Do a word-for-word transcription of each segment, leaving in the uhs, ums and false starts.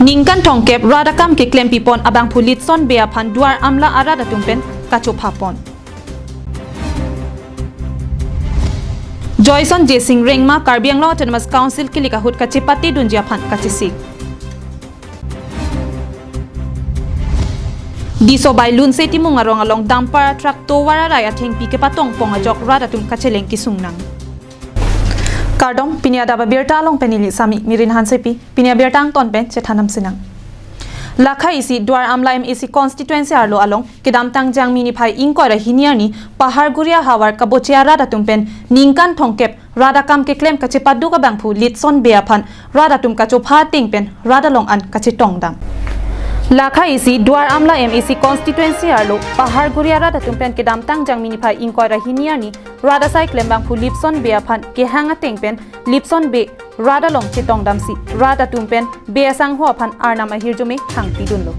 Ningkan thomkep rat akam keklem pipon abangphu Litson Bey aphan Duar Amla arat atum pen kachopha pon. Joyson J Sing Rengma Karbi Anglong Autonomous Council kilik ahut kachepate dunji aphan kachesik. Diso bai Lunse Timung arong along dumper truck tovar arai athengpi kepatong pon ajok rat atum kacheleng kesung nang. Kardom, pini adap abirta along pen neli Sami Mirin Hansepi, pini abirta angton pen chethan nang sinang. Lakha isi Duar Amla M A C constituency arlo along kedamtang Jangmi niphai ingkoi ra hini arni Paharguria havar kaboche arat atum pen ningkan thomkep rat akam keklem kachepaduk abangphu Litson Bey aphan rat atum kachopha ateng pen rat along an kachetong dam. Lakha isi Duar Amla M A C constituency arlo Paharguria rat atum pen kedamtang Jangmi niphai ingkoi ra hini arni rat asai klem abangphu Litson Bey aphan kehang ateng pen Litson Bey rat along chetong damsi rat atum pen Bey asangho aphan Arnam ahirjume hangpi dunlo.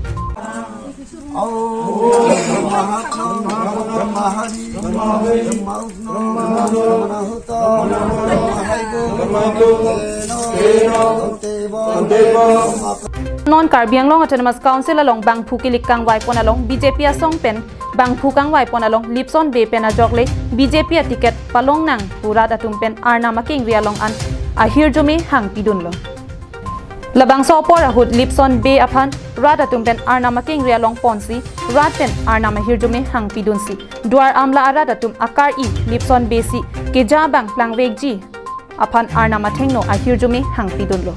Non Karbi Anglong Autonomous Council along bangphu kilik kangvai pon along B J P asong pen bangphu kangvai pon along Litson Bey pen ajok le B J P aticket palong nang pu rat atum pen Arnam akengri along an ahirjume hangpi dunlo. Labangso apor ahut Litson Bey aphan rat atum pen Arnam akengri along ponsi rat pen Arnam ahirjume hangpi dunsi Duar Amla arat atum akar-i Litson Bey si keja abang plangvekji aphan Arnam athengno ahirjume hangpi dunlo.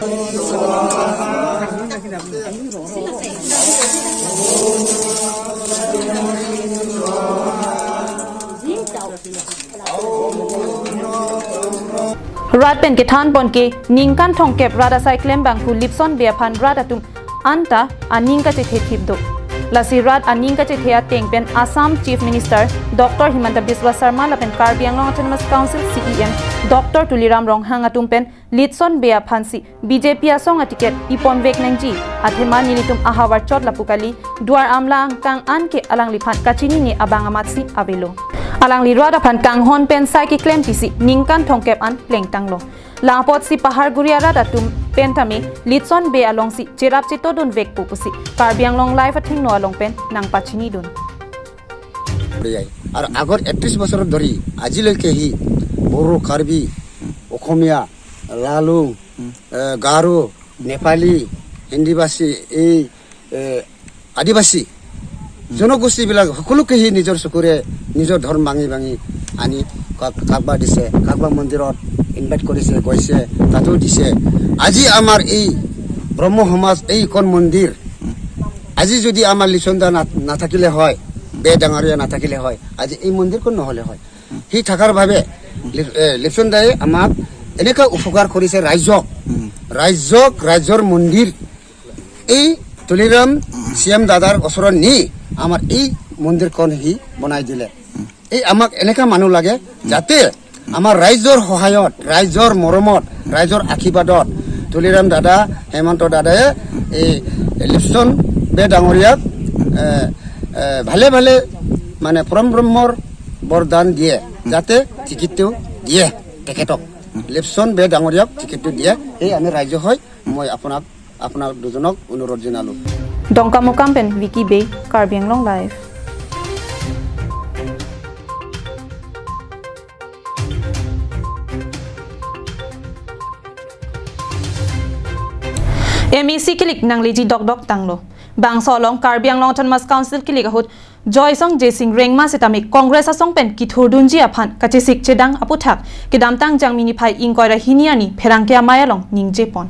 Rat pen kethan pon ke ningkan thomkep rat asai klem abangphu Litson Bey aphan rat atum anta aning kachethe thip do. Lasi rat aning kachethe ateng pen Assam Chief Minister Doctor Himanta Biswa Sarma lapen Karbi Anglong Autonomous Council C E M Doctor Tuliram Ronghang atum pen Litson Bey aphansi B J P asong aticket ipon vek nangji, athema nelitum ahavar chot lapu kali, Duar Amla angkang an ke alangliphan kachinine abang amatsi avelo. Alangli rat aphan kanghon pen sai keklem pisi ningkan thomkep an plengtanglo. Lapotsi Paharguria rat atum pen tame Litson Bey alongsi cherap cheto dunvekpo pusi Karbi Anglong Live athengno along pen nangpachini dun. Ar agor একত্ৰিশ বছৰ ধৰি আজিলৈকে সি বড়ো, কাৰ্বি, অসমীয়া, লালুং, এ, গাৰো, নেপালী, হিন্দীভাষী, এই, এ, আদিবাসী জনগোষ্ঠীবিলাক সকলোকে সি নিজৰ চকুৰে নিজৰ ধৰ্ম ভাঙি ভাঙি আনি কাক-, কাৰোবাক দিছে, কাৰোবাক মন্দিৰত ইনভাইট কৰিছে, গৈছে, তাতো দিছে। আজি আমাৰ এই ব্ৰহ্ম সমাজ, এইখন মন্দিৰ, আজি যদি আমাৰ লিচন দা না-, নাথাকিলে হয়, বে ডাঙৰীয়া নাথাকিলে হয়, আজি এই মন্দিৰখন নহ'লে হয়। সি থকাৰ বাবে লি-, এ, লিপচন দায়ে আমাক এনেকুৱা উপকাৰ কৰিছে ৰাইজক। ৰাইজক, ৰাইজৰ মন্দিৰ এই তুলিৰাম চি এম দাদাৰ ওচৰত নি আমাৰ এই মন্দিৰখন সি বনাই দিলে। এই আমাক এনেকুৱা মানুহ লাগে যাতে আমাৰ ৰাইজৰ সহায়ত, ৰাইজৰ মৰমত, ৰাইজৰ আশীৰ্বাদত তুলিৰাম দাদা, হেমন্ত দাদাই এই লিপচন বে ডাঙৰীয়াক এ, এ, ভালে ভালে মানে পৰম ব্ৰহ্মৰ বৰদান দিয়ে, যাতে টিকেটটো দিয়ে তেখেতক, লিপচন বে ডাঙৰীয়াক টিকেটটো দিয়ে। এই আমি ৰাইজে হয়, মই আপোনাক, আপোনাক দুজনক অনুৰোধ জনালোঁ। Dongkamukam pen Vicky Bey, Karbi Anglong Live. M A C kilik nangleji dokdok tanglo. Bangso along Karbi Anglong Autonomous Council kilik ahut Joyson J Sing Rengma setame Congress asong pen kithurdunji aphan kachesik chedang aputhak kedamtang Jangmi niphai ingkoi ra hini arni pherangke amei along ningje pon.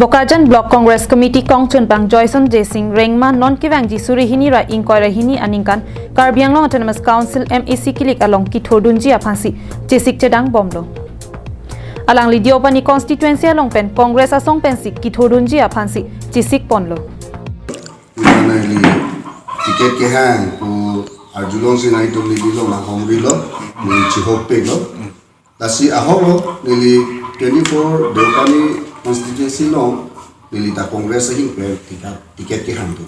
Bokajan Block Congress Committee kongchunpang Joyson J Sing Rengma non kevangji suri hini ra ingkoi ra hini aningkan Karbi Anglong Autonomous Council M A C kilik along kithurdunji aphansi chesik chedang bomlo. Alangli Deopani constituency along pen Congress asong pensi kithurdunji aphansi chesik ponlo. Nangli ticket kehang pu arjulong si nangtum neli long nang hom rilo, neli chihopik lo. Lasi ahoklo neli twenty-four Deopani constituency long neli ta Congress ahing pen ticket, ticket kehang tu.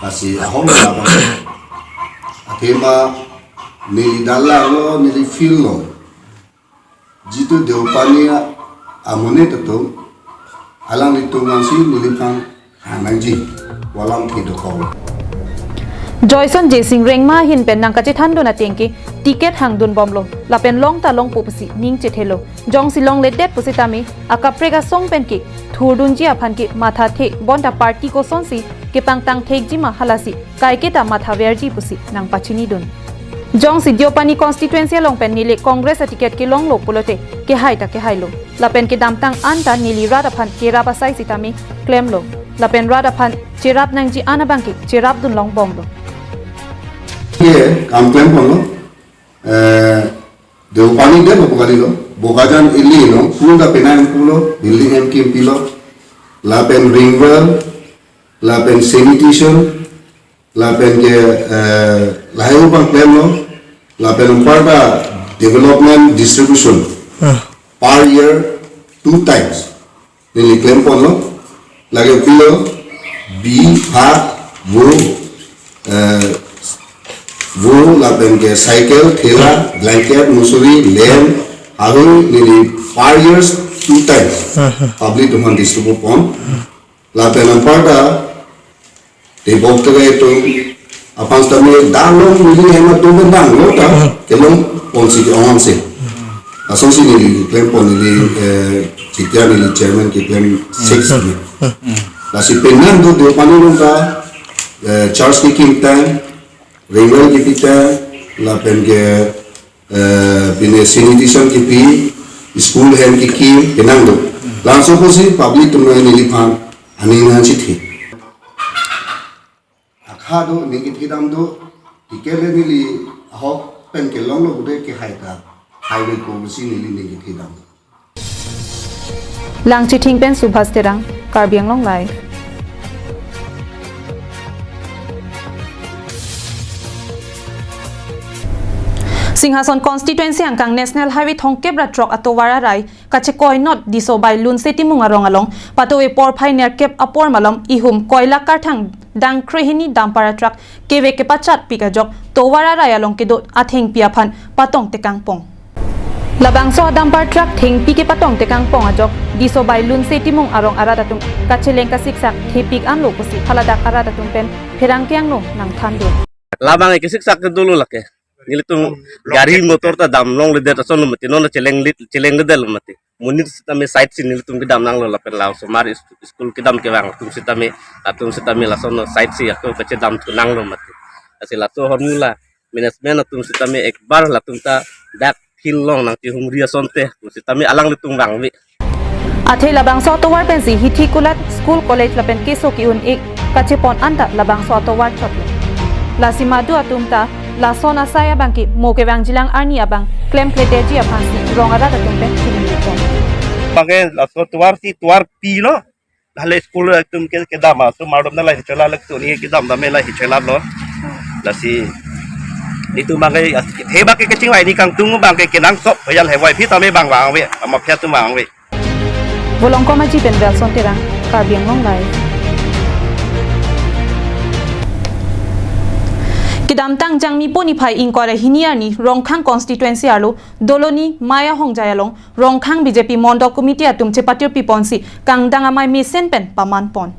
Lasi ahoklo abang. Athema neli dalang lo, neli feel lo. Jitu Deopani a-, amonit atum Alanglitum ansi neliphan hang nangji, valam thi dokok. Joyson J Sing Rengma ahin pen nangkachethandun ateng ke ticket hangdun bomlo. Lapen long ta longpo pusi ning chethelo. Jongsi longledet pusitame akaprek asong pen ke thurdunji aphan ke mathathe bonta party kosonsi kepangtang thekji ma halasi kaiketa mathaverji pusi nangpachinidun. Jongsi Deopani constituency along pen neli Congress aticket kelonglo pulote kehai ta kehailo. Lapen kedamtang anta neli rat aphan kerap asai sitame klemlo. Lapen rat aphan cherap nangji an abang ke cherapdun long bomlo. Ye, kam klem ponlo. Eh, Deopani de lo, Bokajan lo. Bokajan ili lo. Pul da penang pulo, building hem kim pilo. Lapen ring well, lapen sanitation, lapen ke, eh, lahai abang klemlo, lapen anparta development distribution per year two times. Neli klem ponlo, lake pilo, bi, bhat, vo, eh, vo, lapen ke cycle, thela, blanket, musori, lamp, ahui, neli per years two times. Public atum aphan distribute pon. Lapen anparta tebok tebok atum aphan sitame dang long neli hem atum dang lo ta kelong ponsi ke-ong si. Asonsi neli klem pon neli, eh, chikya neli chairman keklem six ni. Lasi penang do Deopani along ta, eh, church kekim tang, ring well kepi tang, lapen ke, eh, pine sanitation kepi, school hem kekim, penang do. Laso pusi public atum neliphan aning nangchithi. Akha do, ning kethidam do, ticket le neli ahok pen kelonglo bude kehai ta, highway ko pusi neli ning kethidam do. Langchithing pen Subhas Terang, Karbi Anglong Live. Singhason constituency angkang National Highway thomkep ra throk atovar arai kachekoinot Disobai Lunse Timung arong along patoe porphai nerkep apor malom ihum koila karthang dang krehini dumper atruck kevek kepachatpik ajok tovar arai along kedo athengpi aphan patong tekangpong. Labangso adumper truck thengpi kepatong tekangpong ajok Disobai Lunse Timung arong arat atum kacheleng kasiksak thepik anlo pusi haladak arat atum pen pherangke angno nangthandun. Labang ke siksak ke dolo lake. Nelitum gari motor ta dam longledet ason lo mati, non cheleng lit, chelengledet lo mati. Monit sitame side si nelitum kedam nanglo lapen la osomar is-, school kedam kevang atum sitame, atum sitame lason lo side si ako kachedam thu nanglo mati. Lasi laso ahormu la management atum sitame ekbar latum ta dak field along nangchehumri asonte, sitame alanglitum vangve. Athe labangso atovar pensi hithi kulat school college lapen keso ki-un-ik kachepon anta labangso atovar chotlo. Lasi madu atum ta lason asai abang ke mo kevangjilang arni abang klemkledetji aphansi rong arat atum pen chini pon. Bangke laso tovar si tovar pilo. Lahai school atum ke kedam atum mardom na lahai chela lek tuni kedam dam lahai chela lo. Lasi itum bangke as-, he bangke kechingvai ni kangtung bangke kenangsot, hoyal hevai phi tame bang vangve, ama phi atum vangve. Volongkom Aji pen Belson Terang, Karbi Anglong Live. Kedamtang Jangmi po niphai ingkoi ra hini arni Rongkhang constituency arlo Doloni Maya Hongjai along Rongkhang B J P Mondol Committee atum chepatirpi ponsi kangdang amei mesen pen paman pon.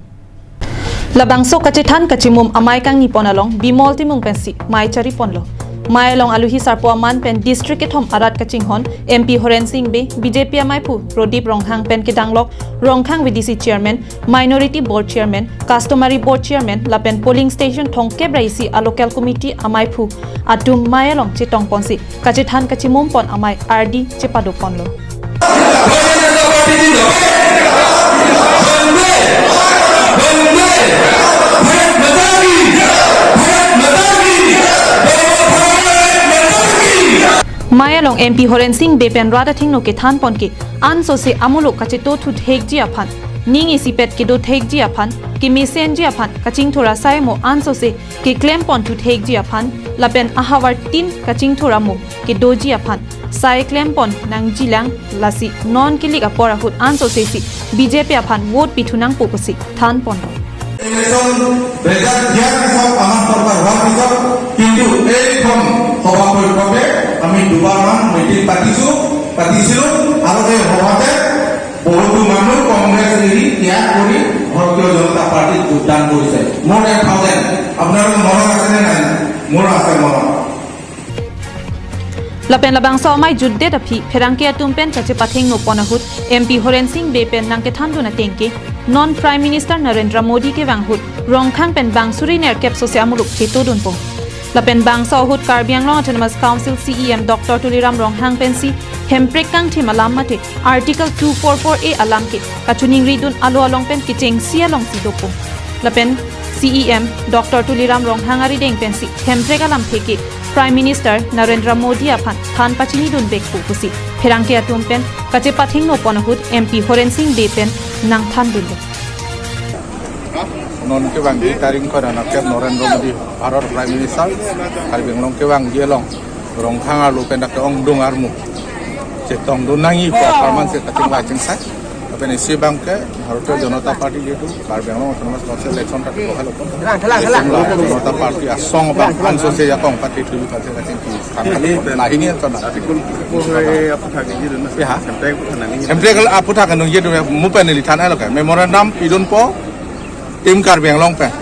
Labangso kachethan kachimum amei kangni pon along Bimol Timung pensi mei chari ponlo. Mei along aluhi sarpo aman pen district kethom arat kachinghon M P Horen Sing Bey, B J P ameiphu Prodip Ronghang pen kedanglok Rongkhang V D C chairman, minority board chairman, customary board chairman lapen polling station thomkep ra isi a local committee ameiphu atum mei along chetong ponsi kachethan kachimum pon amei ardi chepado ponlo. Mei along M P Horen Sing Bey pen rat athengno kethan pon ke ansose amuluk kacheto thuthekji aphan, ning isipet kedo thekji aphan, kemesenji aphan, kachingthur asai mo ansose keklem pon thuthekji aphan, lapen ahavar tin kachingthur amo kedoji aphan sai klem pon nangjilang, lasi non kilik apor ahut ansose si B J P aphan vote pithu nangpo pusi than ponlo. Election result দিয়াৰ পিছত আমাৰ চৰকাৰ হোৱাৰ পিছত কিন্তু এইখন সভা পৰিষদে আমি দুবাৰমান মিটিং পাতিছো, পাতিছিলো আৰু এই সভাতে বহুতো মানুহ কংগ্ৰেছ এৰি ত্যাগ কৰি ভাৰতীয় জনতা পাৰ্টিত যোগদান কৰিছে। মোৰ এক থাউজেণ্ড। আপোনালোকৰ মনত আছেনে নাই? মোৰ আছে মনত। Lapen labangso amei jutdet aphi pherangke atum pen kachepathengno pon ahut M P Horen Sing Bey pen nangkethandun ateng ke non Prime Minister Narendra Modi kevang ahut Rongkhang pen bang suri nerkep sose amuluk chetodunpo. Lapen bangso ahut Karbi Anglong Autonomous Council C E M Doctor Tuliram Ronghang pensi hemprek kangthim alam mate Article two four four A alam ke kachiningridun alo along pen kechengsi alongsi dopo. Lapen C E M Doctor Tuliram Ronghang arideng pensi hemprek alamthe ke Prime Minister Narendra Modi aphan than pachinidunvekpo pusi pherangke atum pen kachepathengno pon ahut M P Horen Sing Bey pen nangthandunlo. Non kevangji tarik ingkoi ra nerkep Narendra Modi Bharat Prime Minister Karbi Anglong kevangji along Rongkhang arlo pen dak ke-ongdung armu chetongdun nangji pu apharman si kachingvai chingsai. Lapen isi abang ke Bharatiya Janata Party jihetu Karbi Anglong Autonomous Council election ta kedo helo. Janata Party asong abang anso se jakong party thu kaching kaching ki than helo. Lahini anchot na. Article four four A aphuthak nangji dun na. Ya. Hemprek aphuthak nangji dun, mu pen neli than helo ke. Memorandum pidunpo Team Karbi Anglong pen.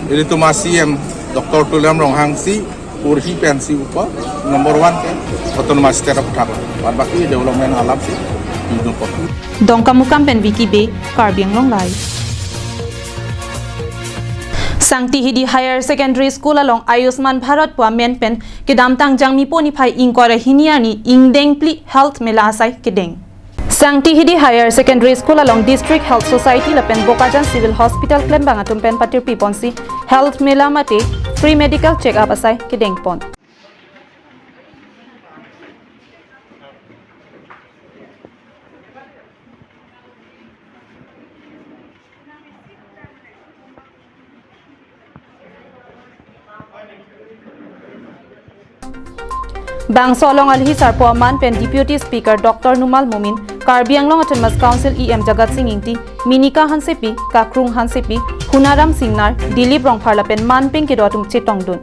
Ilitum a C M Doctor Tuliram Ronghang si porhi pensi upo number one ke autonomous state aphuthak. Bad baki development alam si pidunpo. Dongkamukam pen Vicky Bey, Karbi Anglong Live. Sangti Hidi Higher Secondary School along Ayushman Bharat pu amen pen kedamtang Jangmipo niphai ingkoi ra hini arni ingdeng phli Health Mela asai kedeng. Sangti Hidi Higher Secondary School along District Health Society lapen Bokajan Civil Hospital klembang atum pen patirpi ponsi Health Mela mate free medical check-up asai kedengpon. Bangso along alhi sarpo aman pen Deputy Speaker Doctor Numal Momin, Karbi Anglong Autonomous Council E M Jagat Sing Engti, Minika Hansepi, Kakrung Hansepi, Hunaram Singnar, Dilip Rongphar lapen manpeng kedo atum chetongdun.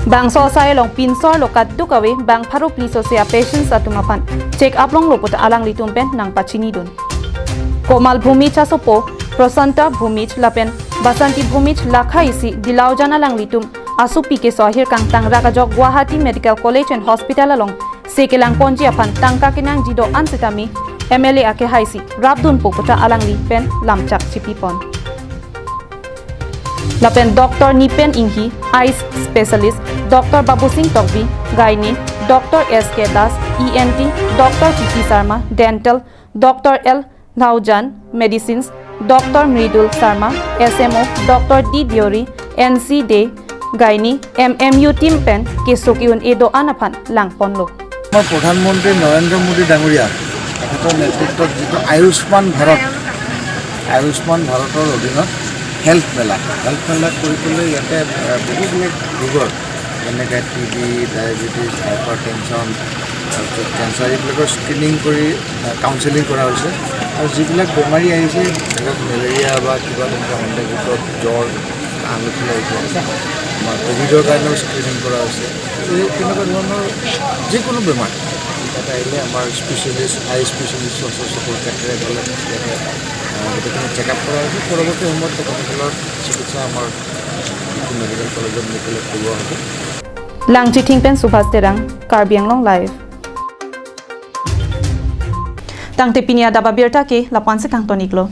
Bangso asai along pinsor lo kaduk ave bang pharo phli sose a patients atum aphan check up longlo puta alanglitum pen nangpachinidun. Komal Bhumij asopo, Prasanta Bhumij lapen Basanti Bhumij lakha isi Dilaujan alanglitum asopi keso ahirkang tangrak ajok Guwahati Medical College and Hospital along se kelangponji aphan tangka kenangji do-an sitame M L A akehai si rapdunpo puta alangli pen lamchak chipipon. Lapen Doctor Nipen Inghi, Eyes Specialist, Doctor Babusing Tokbi, Gynae, Doctor S K Das, E N T, Doctor P P Sarma, Dental, Doctor L Laujan, Medicines, Doctor Mridul Sarma, S M O, Doctor D Deori, N C Dey, Gynae, M M U team pen keso ke-un-e do-an aphan langponlo. আমাৰ প্ৰধানমন্ত্ৰী নৰেন্দ্ৰ মোদী ডাঙৰীয়া তেখেতৰ নেতৃত্বত যিটো আয়ুষ্মান ভাৰত, আয়ুষ্মান ভাৰতৰ অধীনত হেল্থ মেলা, হেল্থ মেলা কৰি পেলাই ইয়াতে, আহ, বহু বহুত ৰোগৰ, যেনেকে T B, diabetes, hypertension, তাৰপিছত কেঞ্চাৰ, এইবিলাকৰ স্ক্ৰিনিং কৰি, আহ, কাউন্সেলিং কৰা হৈছে। আৰু যিবিলাক বেমাৰী আহিছে, ধৰক মেলেৰিয়া বা কিবা তেনেকুৱা সন্দেহযুক্ত জ্বৰ, কাহ হৈ পেলাই এতিয়া আছে, আমাৰ কভিডৰ কাৰণেও স্ক্ৰিনিং কৰা হৈছে। এই তেনেকুৱা ধৰণৰ যিকোনো বেমাৰ তাত আহিলে আমাৰ স্পেচিয়েলিষ্ট, আই স্পেচিয়েলিষ্ট আছে, চকুৰ কেটেৰেক্ট হ'লে ইয়াতে, আহ, গোটেইখিনি চেকআপ কৰা হৈছে। পৰৱৰ্তী সময়ত তেখেতসকলৰ চিকিৎসা আমাৰ ডিফু মেডিকেল কলেজত নি পেলাই কৰোৱা হ'ব। Langchithing pen Subhas Terang, Karbi Anglong Live. Tangte pini adap abirta ke lapu-an si kangton-iklo.